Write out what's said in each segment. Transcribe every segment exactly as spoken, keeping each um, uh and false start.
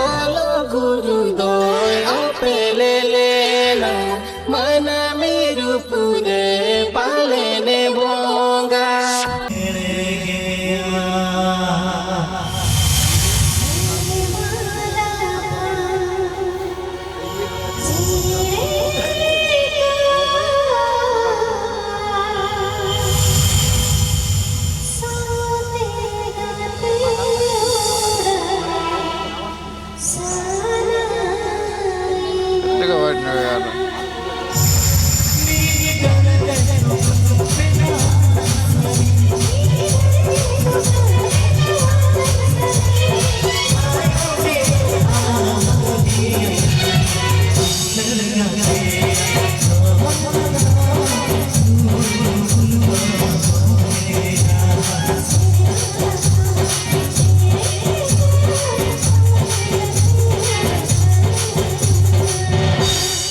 ᱚᱞ ᱜᱩᱨᱩ ᱫᱚᱭ ᱚᱯᱮᱞᱮ ᱞᱮᱱᱟ, ᱢᱟᱹᱱᱢᱤ ᱨᱩᱯ ᱨᱮ ᱯᱟᱞᱮᱱᱮ ᱵᱚᱸᱜᱟ᱾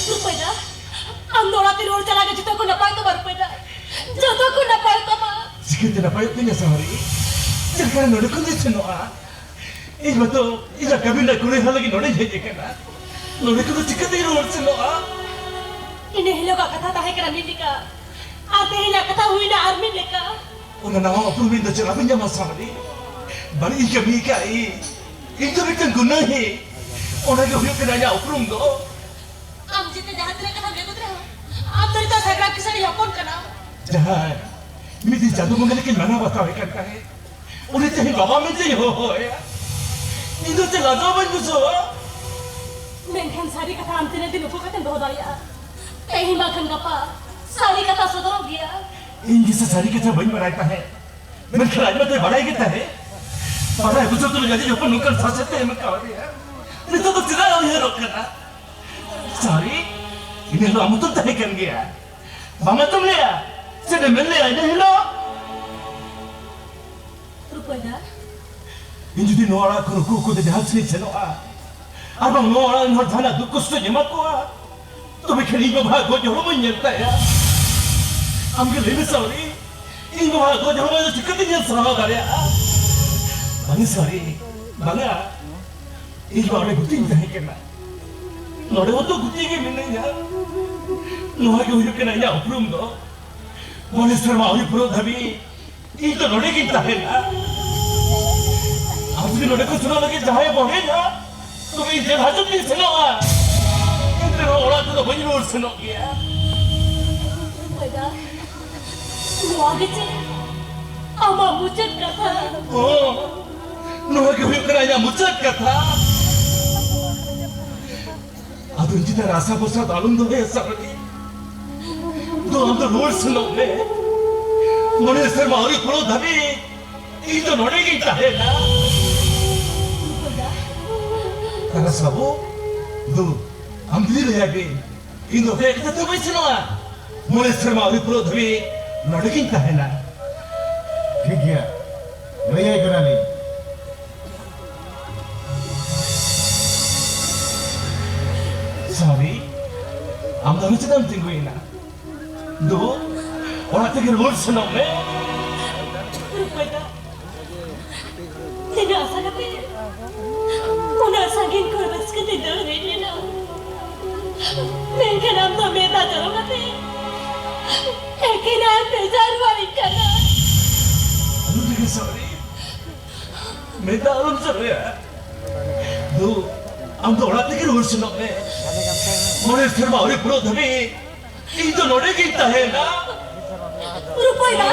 ᱨᱩᱯᱟᱹᱭ ᱫᱟ, ᱟᱢ ᱫᱚ ᱚᱲᱟᱜ ᱛᱮ ᱨᱩᱣᱟᱹᱲ ᱪᱟᱞᱟᱜ ᱜᱮ ᱡᱚᱛᱚ ᱠᱷᱚᱱ ᱱᱟᱯᱟᱭ ᱛᱟᱢᱟ ᱨᱩᱯᱟᱹᱭ ᱫᱟ, ᱡᱚᱛᱚ ᱠᱷᱚᱱ ᱱᱟᱯᱟᱭ ᱛᱟᱢᱟ᱾ ᱪᱤᱠᱟᱹᱛᱮ ᱱᱟᱯᱟᱭᱚᱜ ᱛᱤᱧᱟ ᱥᱟᱶᱨᱤ? ᱪᱮᱫ ᱞᱮᱠᱟᱨᱮ ᱱᱚᱰᱮ ᱠᱷᱚᱱ ᱫᱚᱧ ᱥᱮᱱᱚᱜᱼᱟ? ᱤᱧ ᱢᱟᱛᱚ ᱤᱧᱟᱹᱜ ᱠᱟᱹᱢᱤ ᱨᱮᱱᱟᱜ ᱠᱩᱲᱟᱹᱭ ᱦᱚᱸ ᱞᱟᱹᱜᱤᱫ ᱱᱚᱰᱮᱧ ᱦᱮᱡ ᱟᱠᱟᱱᱟ᱾ ᱱᱚᱰᱮ ᱠᱷᱚᱱ ᱫᱚ ᱪᱤᱠᱟᱹᱛᱮᱧ ᱨᱩᱣᱟᱹᱲ ᱥᱮᱱᱚᱜᱼᱟ? ᱤᱱᱟᱹ ᱦᱤᱞᱳᱜᱟᱜ ᱠᱟᱛᱷᱟ ᱛᱟᱦᱮᱸ ᱠᱟᱱᱟ ᱢᱤᱫ ᱞᱮᱠᱟ, ᱟᱨ ᱛᱮᱦᱮᱧᱟᱜ ᱠᱟᱛᱷᱟ ᱦᱩᱭᱱᱟ ᱟᱨ ᱢᱤᱫ ᱞᱮᱠᱟ᱾ ᱚᱱᱟ ᱱᱟᱣᱟ ᱩᱯᱨᱩᱢ ᱤᱧ ᱫᱚ ᱪᱮᱫ ᱞᱟᱵᱷ ᱤᱧ ᱧᱟᱢᱟ ᱥᱟᱶᱨᱤ? ᱵᱟᱹᱲᱤᱡ ᱤᱧ ᱠᱟᱹᱢᱤ ᱟᱠᱟᱫ ᱤᱧ᱾ ᱤᱧ ᱫᱚ ᱢᱤᱫᱴᱟᱝ ᱜᱩᱱᱟᱹᱦᱤ᱾ ᱚᱱᱟ ᱜᱮ ᱦᱩᱭᱩᱜ ᱠᱟᱱᱟ ᱤᱧᱟᱹᱜ ᱩᱯᱨᱩᱢ ᱫᱚ᱾ ᱟᱢ ᱡᱮᱛᱮ ᱡᱟᱦᱟᱸ ᱛᱤᱱᱟᱹᱜ ᱠᱟᱛᱷᱟᱢ ᱞᱟᱹᱭ ᱜᱚᱫ ᱨᱮᱦᱚᱸ, ᱟᱢ ᱫᱚ ᱱᱤᱛᱚᱜ ᱥᱟᱜᱽᱨᱟ ᱠᱤᱥᱟᱹᱬᱤᱡ ᱦᱚᱯᱚᱱ ᱠᱟᱱᱟᱢ᱾ ᱡᱟᱦᱟᱸᱭ ᱢᱤᱫ ᱫᱤᱱ ᱪᱟᱸᱫᱳ ᱵᱚᱸᱜᱟ ᱞᱮᱠᱟᱧ ᱢᱟᱱᱟᱣ ᱵᱟᱛᱟᱣᱮ ᱠᱟᱱ ᱛᱟᱦᱮᱸᱫ, ᱩᱱᱤ ᱛᱮᱦᱮᱧ ᱵᱟᱵᱟ ᱢᱮᱱᱛᱮᱧ ᱦᱚᱦᱚᱣᱟᱭᱟ᱾ ᱤᱧ ᱫᱚ ᱪᱮᱫ ᱞᱟᱡᱟᱣ ᱵᱟᱹᱧ ᱵᱩᱡᱷᱟᱹᱣᱟ? ᱢᱮᱱᱠᱷᱟᱱ ᱥᱟᱹᱨᱤ ᱠᱟᱛᱷᱟ ᱟᱢ ᱛᱤᱱᱟᱹᱜ ᱫᱤᱱ ᱩᱠᱩ ᱠᱟᱛᱮᱢ ᱫᱚᱦᱚ ᱫᱟᱲᱮᱭᱟᱜᱼᱟ? ᱛᱮᱦᱮᱧ ᱵᱟᱝᱠᱷᱟᱱ ᱜᱟᱯᱟ ᱥᱟᱹᱨᱤ ᱠᱟᱛᱷᱟ ᱥᱚᱫᱚᱨᱚᱜ ᱜᱮᱭᱟ᱾ ᱤᱧ ᱜᱮᱥᱮ ᱥᱟᱹᱨᱤ ᱠᱟᱛᱷᱟ ᱵᱟᱹᱧ ᱵᱟᱲᱟᱭ ᱛᱟᱦᱮᱸᱫ, ᱢᱮᱱᱠᱷᱟᱱ ᱟᱡ ᱢᱟᱛᱚᱭ ᱵᱟᱲᱟᱭ ᱜᱮ ᱛᱟᱦᱮᱸᱫ᱾ ᱵᱟᱲᱟᱭ ᱵᱩᱡᱷᱟᱹᱣ ᱛᱩᱞᱩᱡ ᱟᱡ ᱡᱚᱠᱷᱚᱱ ᱱᱚᱝᱠᱟᱱ ᱥᱟᱥᱮᱛ ᱮ ᱮᱢ ᱠᱟᱣᱫᱮᱭᱟ, ᱱᱤᱛᱚᱜ ᱫᱚ ᱪᱮᱫᱟᱜ ᱩᱭᱦᱟᱹᱨᱚᱜ ᱠᱟᱱᱟ? ᱥᱟᱹᱨᱤ, ᱤᱱᱟᱹ ᱦᱤᱞᱳᱜ ᱟᱢ ᱦᱚᱸᱛᱚᱢ ᱛᱟᱦᱮᱸ ᱠᱟᱱ ᱜᱮᱭᱟ᱾ ᱵᱟᱝ ᱟᱛᱚᱢ ᱞᱟᱹᱭᱟ? ᱪᱮᱫ ᱮᱢ ᱢᱮᱱ ᱞᱮᱭᱟ ᱤᱱᱟᱹ ᱦᱤᱞᱳᱜ? ᱨᱩᱯᱟᱹᱭ ᱫᱟ᱾ ᱤᱧ ᱡᱩᱫᱤ ᱱᱚᱣᱟ ᱚᱲᱟᱜ ᱠᱷᱚᱱ ᱩᱠᱩ ᱩᱠᱩ ᱛᱮ ᱡᱟᱦᱟᱸ ᱥᱮᱫ ᱤᱧ ᱥᱮᱱᱚᱜᱼᱟ, ᱟᱨ ᱵᱟᱝ ᱱᱚᱣᱟ ᱚᱲᱟᱜ ᱨᱮᱱ ᱦᱚᱲ ᱡᱟᱦᱟᱱᱟᱜ ᱫᱩᱠ ᱠᱚᱥᱴᱚᱧ ᱮᱢᱟ ᱠᱚᱣᱟ, ᱛᱚᱵᱮ ᱠᱷᱟᱱ ᱤᱧ ᱵᱟᱵᱟᱣᱟᱜ ᱜᱚᱡ ᱦᱚᱲᱢᱚᱧ ᱧᱮᱞ ᱛᱟᱭᱟ᱾ ᱟᱢ ᱜᱮ ᱞᱟᱹᱭ ᱢᱮ ᱥᱟᱣᱨᱤ, ᱤᱧ ᱵᱟᱵᱟᱣᱟᱜ ᱜᱚᱡ ᱦᱚᱲᱢᱚ ᱫᱚ ᱪᱤᱠᱟᱹᱛᱮ ᱧᱮᱞ ᱥᱟᱦᱟᱣ ᱫᱟᱲᱮᱭᱟᱜᱼᱟ? ᱵᱟᱝ ᱥᱟᱣᱨᱤ, ᱵᱟᱝᱟ᱾ ᱤᱧ ᱢᱟ ᱚᱸᱰᱮ ᱜᱩᱛᱤᱧ ᱛᱟᱦᱮᱸ ᱠᱟᱱᱟ᱾ ᱱᱚᱰᱮ ᱦᱚᱸᱛᱚ ᱜᱩᱛᱤ ᱜᱮ ᱢᱤᱱᱟᱹᱧᱟ᱾ ᱱᱚᱣᱟ ᱜᱮ ᱦᱩᱭᱩᱜ ᱠᱟᱱᱟ ᱤᱧᱟᱹᱜ ᱩᱯᱨᱩᱢ ᱫᱚ᱾ ᱢᱚᱬᱮ ᱥᱮᱨᱢᱟ ᱟᱹᱣᱨᱤ ᱯᱩᱨᱟᱹᱣ ᱫᱷᱟᱹᱵᱤᱡ ᱤᱧ ᱫᱚ ᱱᱚᱰᱮ ᱜᱤᱧ ᱛᱟᱦᱮᱱᱟ᱾ ᱟᱨ ᱡᱩᱫᱤ ᱱᱚᱰᱮ ᱠᱷᱚᱱ ᱥᱮᱱᱚᱜ ᱞᱟᱹᱜᱤᱫ ᱡᱟᱦᱟᱸᱭ ᱵᱚᱲᱦᱮᱧᱟ, ᱛᱚᱵᱮ ᱤᱧ ᱡᱮᱞ ᱦᱟᱡᱚᱛ ᱛᱤᱧ ᱥᱮᱱᱚᱜᱼᱟ᱾ ᱮᱱᱛᱮ ᱨᱮᱦᱚᱸ ᱚᱲᱟᱜ ᱛᱮᱫᱚ ᱵᱟᱹᱧ ᱨᱩᱣᱟᱹᱲ ᱥᱮᱱᱚᱜ ᱜᱮᱭᱟ᱾ ᱵᱚᱭᱫᱟ, ᱱᱚᱣᱟ ᱜᱮ ᱪᱮᱫ ᱟᱢᱟᱜ ᱢᱩᱪᱟᱹᱫ ᱠᱟᱛᱷᱟ? ᱦᱚᱸ, ᱱᱚᱣᱟ ᱜᱮ ᱦᱩᱭᱩᱜ ᱠᱟᱱᱟ ᱤᱧᱟᱜ ᱢᱩᱪᱟᱹᱫ ᱠᱟᱛᱷᱟ᱾ ᱟᱫᱚ ᱤᱧ ᱪᱮᱛᱟᱱ ᱨᱮ ᱟᱥᱟ ᱵᱷᱚᱨᱥᱟ ᱫᱚ ᱟᱞᱚᱢ ᱫᱚᱦᱚᱭᱟ ᱥᱟᱨᱚᱱᱤ᱾ ᱫᱩ, ᱟᱢ ᱫᱚ ᱨᱩᱣᱟᱹᱲ ᱥᱮᱱᱚᱜ ᱢᱮ᱾ ᱢᱚᱬᱮ ᱥᱮᱨᱢᱟ ᱟᱹᱣᱨᱤ ᱯᱩᱨᱟᱹᱣ ᱫᱷᱟᱹᱵᱤᱡ ᱤᱧ ᱫᱚ ᱱᱚᱰᱮ ᱜᱤᱧ ᱛᱟᱦᱮᱱᱟ᱾ ᱛᱟᱨᱟᱥ ᱵᱟᱹᱵᱩ, ᱫᱩ, ᱟᱢ ᱫᱤᱫᱤ ᱞᱟᱹᱭᱟᱭ ᱢᱮ᱾ ᱤᱧ ᱫᱚ ᱚᱠᱚᱭᱟᱜ ᱠᱟᱛᱷᱟ ᱛᱮ ᱵᱟᱹᱧ ᱥᱮᱱᱚᱜᱼᱟ᱾ ᱢᱚᱬᱮ ᱥᱮᱨᱢᱟ ᱟᱹᱣᱨᱤ ᱯᱩᱨᱟᱹᱣ ᱫᱷᱟᱹᱵᱤᱡ ᱱᱚᱰᱮ ᱜᱤᱧ ᱛᱟᱦᱮᱱᱟ᱾ ᱴᱷᱤᱠ ᱜᱮᱭᱟ, ᱞᱟᱹᱭᱟᱭ ᱠᱟᱱᱟᱞᱤᱧ᱾ ᱥᱟᱣᱨᱤ, ᱟᱢ ᱫᱚ ᱪᱮᱫᱟᱜ ᱮᱢ ᱛᱤᱸᱜᱩᱭᱮᱱᱟ? ᱫᱩ, ᱚᱲᱟᱜ ᱛᱮᱜᱮ ᱨᱩᱣᱟᱹᱲ ᱥᱮᱱᱚᱜ ᱢᱮ᱾ ᱨᱩᱯᱟᱹᱭ ᱫᱟ, ᱛᱤᱱᱟᱹᱜ ᱟᱥᱟ ᱠᱟᱛᱮ, ᱩᱱᱟᱹᱜ ᱥᱟᱺᱜᱤᱧ ᱠᱷᱚᱱ ᱨᱟᱹᱥᱠᱟᱹ ᱛᱮ ᱫᱟᱹᱲ ᱦᱮᱡ ᱞᱮᱱᱟ, ᱢᱮᱱᱠᱷᱟᱱ ᱟᱢ ᱫᱚ ᱢᱮᱫ ᱫᱟᱜ ᱡᱚᱨᱚ ᱠᱟᱛᱮ ᱮᱠᱮᱱ ᱟᱨ ᱵᱷᱮᱡᱟᱨ ᱨᱩᱣᱟᱹᱲᱤᱧ ᱠᱟᱱᱟ᱾ ᱟᱞᱚᱢ ᱨᱟᱹᱜᱤ ᱥᱟᱣᱨᱤ, ᱢᱮᱫ ᱫᱟᱜ ᱟᱞᱚᱢ ᱡᱚᱨᱚᱭᱟ᱾ ᱫᱩ, ᱟᱢ ᱫᱚ ᱚᱲᱟᱜ ᱛᱮᱜᱮ ᱨᱩᱣᱟᱹᱲ ᱥᱮᱱᱚᱜ ᱢᱮ᱾ ᱢᱚᱬᱮ ᱥᱮᱨᱢᱟ ᱟᱹᱣᱨᱤ ᱯᱩᱨᱟᱹᱣ ᱫᱷᱟᱹᱵᱤᱡ ᱤᱧ ᱫᱚ ᱱᱚᱰᱮ ᱜᱤᱧ ᱛᱟᱦᱮᱱᱟ᱾ ᱨᱩᱯᱟᱹᱭ ᱫᱟ᱾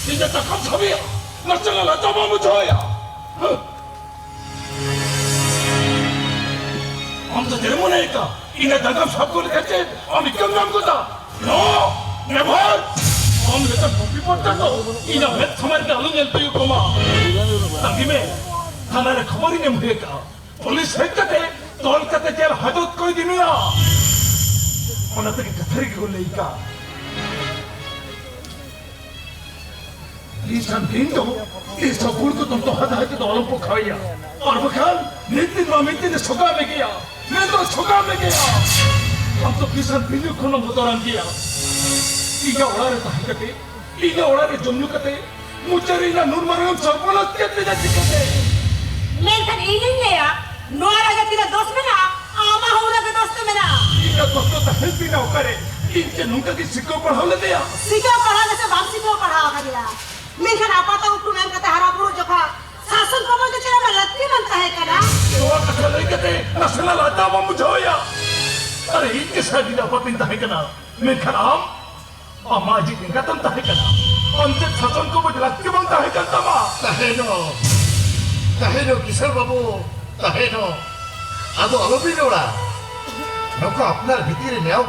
ᱤᱧ ᱫᱚ ᱛᱟᱠᱟᱢ ᱥᱟᱵᱤᱭᱟ, ᱱᱟᱥᱮᱱᱟᱜ ᱞᱟᱡᱟᱣ ᱵᱟᱢ ᱵᱩᱡᱷᱟᱹᱣᱮᱭᱟ? ᱟᱢ ᱫᱚ ᱪᱮᱫ ᱢᱚᱱᱮ ᱠᱟ? ᱤᱧ ᱫᱚ ᱫᱟᱜᱟᱢ ᱥᱟᱵ ᱜᱚᱫ ᱞᱮᱠᱷᱟᱱ ᱪᱮᱫ ᱟᱢ ᱤᱠᱟᱹᱢ ᱧᱟᱢ ᱜᱚᱫᱟ? No! Never! ᱟᱢ ᱞᱮᱠᱟᱱ ᱯᱟᱯᱤ ᱯᱟᱴᱟ ᱫᱚ ᱤᱧᱟᱹᱜ ᱢᱮᱫ ᱥᱟᱢᱟᱝ ᱨᱮ ᱟᱞᱚ ᱧᱮᱞ ᱦᱩᱭᱩᱜ ᱛᱟᱢᱟ᱾ ᱛᱟᱺᱜᱤ ᱢᱮ, ᱛᱷᱟᱱᱟ ᱨᱮ ᱠᱷᱚᱵᱚᱨᱤᱧ ᱮᱢ ᱦᱩᱭ ᱟᱠᱟᱫᱼᱟ᱾ ᱯᱩᱞᱤᱥ ᱦᱮᱡ ᱠᱟᱛᱮ ᱛᱚᱞ ᱠᱟᱛᱮ ᱡᱮᱞ ᱦᱟᱡᱚᱛ ᱠᱚ ᱤᱫᱤ ᱢᱮᱭᱟ᱾ ᱚᱱᱟ ᱛᱮᱜᱮ ᱠᱟᱛᱷᱟ ᱨᱮᱜᱮ ᱠᱚ ᱞᱟᱹᱭ ᱠᱟᱜ, ᱠᱤᱥᱟᱱ ᱵᱤᱱ ᱫᱚ ᱛᱤᱥ ᱦᱚᱸ ᱠᱩᱲ ᱠᱚ ᱫᱚᱱ ᱫᱚᱦᱟ ᱫᱟᱦᱟ ᱛᱮᱫᱚ ᱟᱞᱚᱢ ᱯᱚᱠᱷᱟᱣᱮᱭᱟ, ᱟᱨ ᱵᱟᱠᱷᱟᱱ ᱢᱤᱫ ᱫᱤᱱ ᱢᱟ ᱢᱤᱫ ᱫᱤᱱ ᱮ ᱥᱚᱜᱟ ᱢᱮᱜᱮᱭᱟ, ᱢᱮᱱ ᱫᱚ ᱥᱚᱜᱟ ᱢᱮᱜᱮᱭᱟ᱾ ᱟᱢ ᱫᱚ ᱠᱤᱥᱟᱱ ᱵᱤᱱ ᱠᱷᱚᱱ ᱦᱚᱸ ᱵᱚᱛᱚᱨᱟᱱ ᱜᱮᱭᱟ᱾ ᱤᱧᱟᱹᱜ ᱚᱲᱟᱜ ᱨᱮ ᱛᱟᱦᱮᱸ ᱠᱟᱛᱮ, ᱤᱧᱟᱹᱜ ᱚᱲᱟᱜ ᱨᱮ ᱡᱚᱢ ᱧᱩ ᱠᱟᱛᱮ, ᱢᱩᱪᱟᱹᱫ ᱨᱮ ᱤᱧᱟᱹᱜ ᱱᱩᱱ ᱢᱟᱨᱟᱝ ᱮᱢ ᱥᱚᱨᱵᱚᱱᱟᱥ ᱠᱮᱫ ᱞᱤᱧᱟ ᱪᱤᱠᱟᱹᱛᱮ? ᱢᱮᱱᱠᱷᱟᱱ ᱤᱧᱤᱧ ᱞᱟᱹᱭᱟ, ᱱᱚᱣᱟ ᱨᱮᱜᱮ ᱛᱤᱱᱟᱹᱜ ᱫᱳᱥ ᱢᱮᱱᱟᱜᱼᱟ, ᱟᱢᱟᱜ ᱦᱚᱸ ᱩᱱᱟᱹᱜ ᱜᱮ ᱫᱳᱥ ᱫᱚ ᱢᱮᱱᱟᱜᱼᱟ᱾ ᱤᱧᱟᱹᱜ ᱫᱳᱥ ᱫᱚ ᱛᱟᱦᱮᱸ ᱞᱮᱱᱟ ᱚᱠᱟᱨᱮ? ᱤᱧ ᱪᱮᱫ ᱱᱚᱝᱠᱟ ᱜᱮ ᱥᱤᱠᱷᱟᱹᱣ ᱯᱟᱲᱦᱟᱣ ᱞᱮᱫᱮᱭᱟ? ᱥᱤᱠᱷᱟᱹᱣ ᱯᱟᱲᱦᱟᱣ ᱜᱮᱥᱮ ᱵᱟᱢ ᱥᱤᱠᱷᱟᱹᱣ ᱯᱟᱲᱦᱟᱣ ᱟᱠᱟᱫᱮᱭᱟ, ᱢᱮᱱᱠᱷᱟᱱ ᱟᱯᱟᱛ ᱩᱯᱨᱩᱢ ᱮᱢ ᱠᱟᱛᱮ ᱦᱟᱨᱟ ᱵᱩᱨᱩ ᱡᱚᱠᱷᱟ ᱥᱟᱥᱚᱱ ᱠᱚᱢᱚᱞ ᱫᱚ ᱪᱮᱫ ᱟᱢᱟᱜ ᱞᱟᱹᱠᱛᱤ ᱵᱟᱝ ᱛᱟᱦᱮᱸ ᱠᱟᱱᱟ? ᱱᱚᱣᱟ ᱠᱟᱛᱷᱟ ᱞᱟᱹᱭ ᱠᱟᱛᱮ ᱱᱟᱥᱮᱱᱟᱜ ᱞᱟᱡᱟᱣ ᱵᱟᱢ ᱵᱩᱡᱷᱟᱹᱣᱮᱭᱟ? ᱟᱨᱮ, ᱤᱧ ᱜᱮ ᱥᱮ ᱟᱹᱰᱤ ᱟᱯᱟᱛᱤᱧ ᱛᱟᱦᱮᱸ ᱠᱟᱱᱟ, ᱢᱮᱱᱠᱷᱟᱱ ᱟᱢ, ᱟᱢ ᱢᱟ ᱟᱡᱤᱡ ᱮᱸᱜᱟᱛᱮᱢ ᱛᱟᱦᱮᱸ ᱠᱟᱱᱟ᱾ ᱟᱢ ᱪᱮᱫ ᱥᱟᱥᱚᱱ ᱠᱚᱢᱚᱞ ᱞᱟᱹᱠᱛᱤ ᱵᱟᱝ ᱛᱟᱦᱮᱸ ᱠᱟᱱ ᱛᱟᱢᱟ? ᱛᱟᱦᱮᱱᱚᱜ, ᱛᱟᱦᱮᱱᱚᱜ ᱠᱤᱥᱟᱹᱬ ᱵᱟᱹᱵᱩ, ᱛᱟᱦᱮᱱᱚᱜ᱾ ᱟᱫᱚ ᱟᱞᱚᱵᱤᱱ ᱨᱚᱲᱟ᱾ ᱱᱚᱝᱠᱟ ᱟᱯᱱᱟᱨ ᱵᱷᱤᱛᱤᱨ ᱨᱮ ᱱᱮᱭᱟᱣ